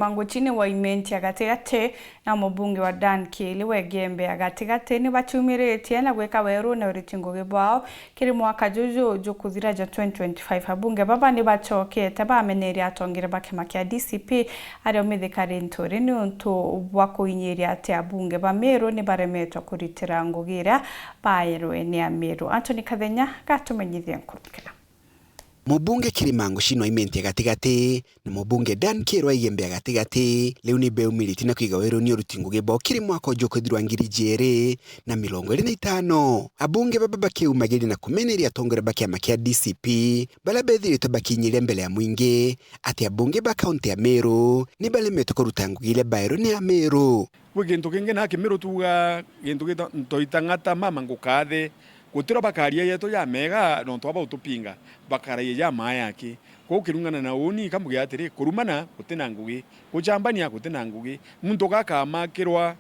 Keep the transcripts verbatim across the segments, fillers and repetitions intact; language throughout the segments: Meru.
Manguchini wa Imenti ya gatigati na mubunge wa Dan Kili wa Igembe ya gatigati ni bachumiritie na gwika weru na uriti ngugi bwao kiri mwaka juju jukuthira ja twenty twenty-five. Abunge baba ni bachokete bameneria atongere ba kiama kia D C P aria umithikari nturi niuntu bwa kuinyiria ati abunge ba Meru ni baremetwe kuritira ngugi iria baerwe ni Ameru. Anthony Kathenya gatumenyithie nkuruki. Mubunge Kirima Nguchini wa Imenti ya gatigati na mubunge Dan Kili wa Igembe ya gatigati riu ni beumiritie na kwiga weruni uruti ngugi bwao kiri mwaka uju ukwithirwa ngiri ijiri na mirongo iri na itano. Abunge baba bakiumagiria na kumeneria atongoria ba kiama kia D C P baria bethiritwe bakinyiria mbere ya mwingi ati abunge ba kaunti ya Meru ni baremetwe kuruta ngugi iria baerwe ni Ameru. Gwi gintu kingi na Kimiru tuuga gintu gita ntoita ng'ata mama ngukathe. Gutirio bakaria yetu ja mega nontu aba utupinga, bakaraie ja maa yaki. Kwou kiringana na uuni, kambuge atiri, kurumana guti na ngugi, guchambania guti na ngugi. Muntu gakamakirwa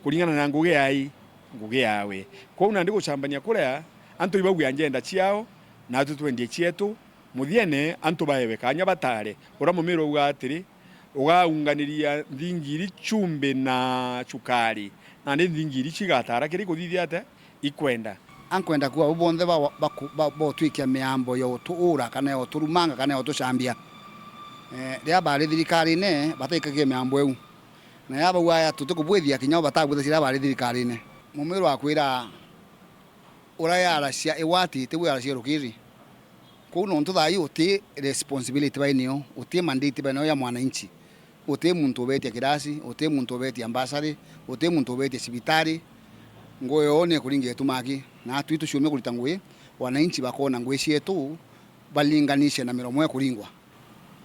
kuringana na ngugi yai, ngugi yawe. Kwou nandi guchambania kuria, antu ibauge njenda ciao, natwi twendie cietu, muthiene antu baewe kanya batare. Uria Mumiru auga atiri, ugaunganiria nthingi iri chumbi na chukari, nandi nthingi iri cigatara kiri kuthithia ate ikwenda. Ankwenda kuuga abo bonthe ba, ba, ba, botwikia miambo ya utuura kana ya uturumanga kana ya utuchambia. Eh, riria bari thirikarine bataikagia miambo iu. Na riria bauga aya tutikubwithia kinya o batabwithagia riria bari thirikarine. Mumiru akwira uria yaracia igwati tiwe yaracia rukiri. Kwou nontu thaa ii uti responsibility bai nio, uti mandate bai nio ya mwananchi. Uti muntu ubetia kirasi, uti muntu ubetia mbasari, uti muntu ubetia cibitari. Ngugi yoo ni ikuringa itumaki. Na atwi tuciumia kurita ngugi, wananchi bakona ngugi cietu balinganishe na miromo ikuringwa.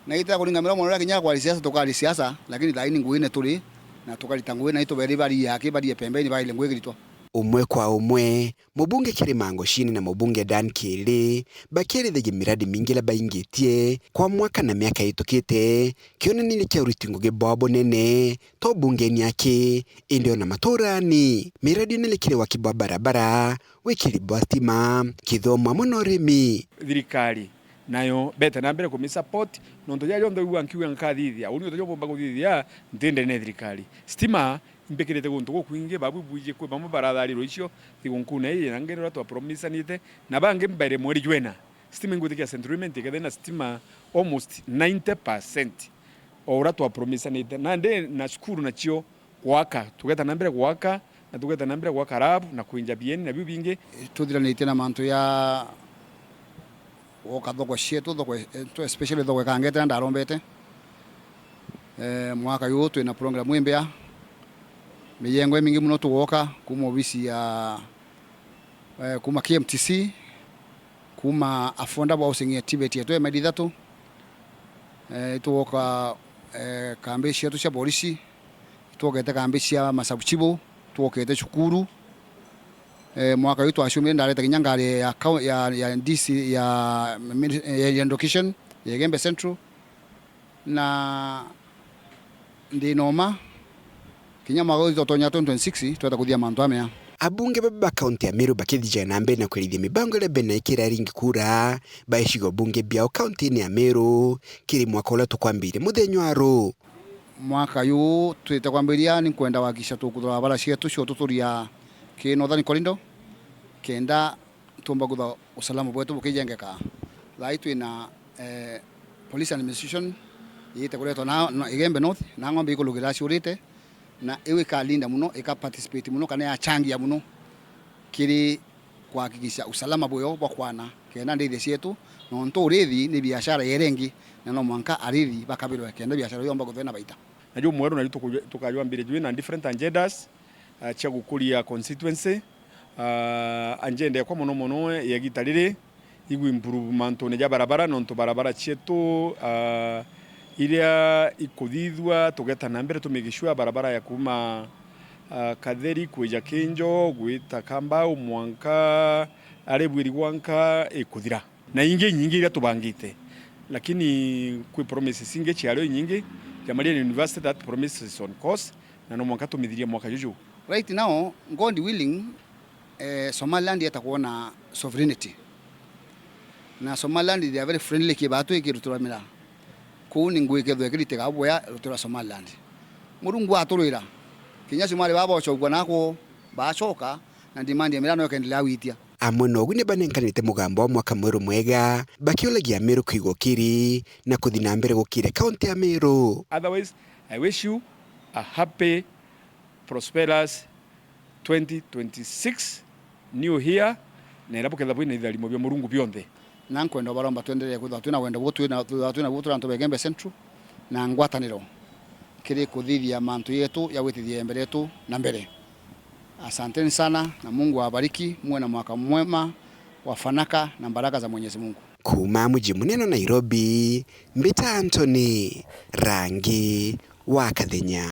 Na itira kuringa miromo riria kinya kwari siasa tukari siasa, lakini thaa ii ni ngugi ni turi, na tukarita ngugi na ituberi barie aki, barie pembeni baile ngugi kiritwa. Umwe kwa umwe, mubunge Kirima Nguchini na mubunge Dan Kili bakierithagia miradi mingi iria baingitie kwa mwaka na miaka itukite, kionaniria kia uriti ngugi bwao bunene, to bungeni aki, indi ona maturani. Miradi unene kiri waki bwa barabara, wikiri bwa stima, kithomo amwe na urimi. Thirikari nayo bete na mbere kumisupport, nontu ja jonthe wigua nkiuga nkathithia, uni utajobomba kuthithia, nti ndene thirikari. Stima, imbikirite guntu gukwingi, babu bwiji kwi bamwe baratharirwe icio thigunkune ii, na ngeri uria twapromisanite, na bangi mbere mweri jwena. Stima ingwitikia Central Imenti ikethira na stima almost ninety percent o uria twapromisanite. Nandi na cukuru nacio gwaka, tugeta na mbere gwaka, na tugeta na mbere gwaka lab na kwinja bieni na biu bingi. Tuthiranitie na mantu ya gwoka thoko cietu, thoko, especially thoko ikangete na ndarombete. Eh, mwaka uyu twina program imbea. Mijengo imingi muno tugwoka kuma obisi ya, eh, kuma K M T C, kuma Affordable Housing ya TVET yetu ya mieri ithatu. Eh, itugwoka, eh, kambi cietu cia borisi, itwokete kambi cia masabuchibu, twokete cukuru. Eh, mwaka uyu twaciumire ndareta kinya ngari ya kau-, ya, ya D C ya, ya education ya Igembe Central. Na ndi na uma, kinya mwaka uyu tutonya twenty twenty-six tweta kuthia mantu amea. Abunge baba ba kaunti ya Meru bakithijana na mbere na kwerithia mibango iria bena ikira ringi kura ba icigo bunge biao kaunti-ini ya Meru kiri mwaka uria tukwambiria muthenya wa ru. Mwaka uyu twite kwambiria, ni nkwenda gwakikisha tukuthura barabara cietu cio tuturia ki Northern Corridor, kenda tuumba kutha usalama bwetu bukijengeka. Thaa ii twina, eh, police administration yite kuretwa na, na Igembe North, na ng'ombe ikulugirira ciurite, na iu ikalinda muno, ika participate muno, kana yachangia muno kiri kuhakikisha usalama bweo bwa kwana, kenda ndithia cietu, nontu urithi ni biashara yerengi, na no mwanka arithi bakabirwe kenda biashara yomba kuthwe na baita. Na juu mweru naju tuku-, tukajwambiria jwi na different agendas, ah, cia gukuria constituency. Ah, agenda ekwa mono mono ya gita riri, igu improve mantune ja barabara, nontu barabara cietu, ah, iria ikuthithua, tugeta na mbere to make sure barabara ya kuma, ah, Katheri kwija Kinjo, gwita Kambau, mwanka ari Bwiri gwanka ikuthira. Na ingi inyingi iria tubangite, lakini kwi promises ingi ciario inyingi. Jamalian University, that promise is on course, na no mwanka tumithirie mwaka juju. Right now, God willing, eh, Somaliland yeta kwona sovereignty. Na Somaliland, they are very friendly ki batu ikiruturamira. Kuu ni ngui kethwe kirite kabwea ruti rwa Somaliland. Murungu aturwira. Kinya Somali baba ocokua nako bacoka na demand ya miraa no ikendelea gwitia. Amwe nogu ni banenkanite mugambo wa mwaka mweru mwega, bakiuragia Meru kwigwa ukiri na kuthi na mbere gukire kaunti ya Meru. Otherwise, I wish you a happy, prosperous twenty twenty-six new year, na iria bukethirwa bwina itharimo bia Murungu bionthe. Na nkwenda ubaromba twenderee kwithirwa twina wendo bubu twina, twithirwa twina bubu turi antu ba Igembe Central, na ngwataniro kiri kuthithia mantu yetu ya gwitithia mbere yetu na mbere. Asanteni sana na Mungu awabariki, muwe na mwaka mwema wa fanaka na baraka za Mwenyezi Mungu. Kuuma muji munene Nairobi, mbita Anthony Rangi wa Kathenya.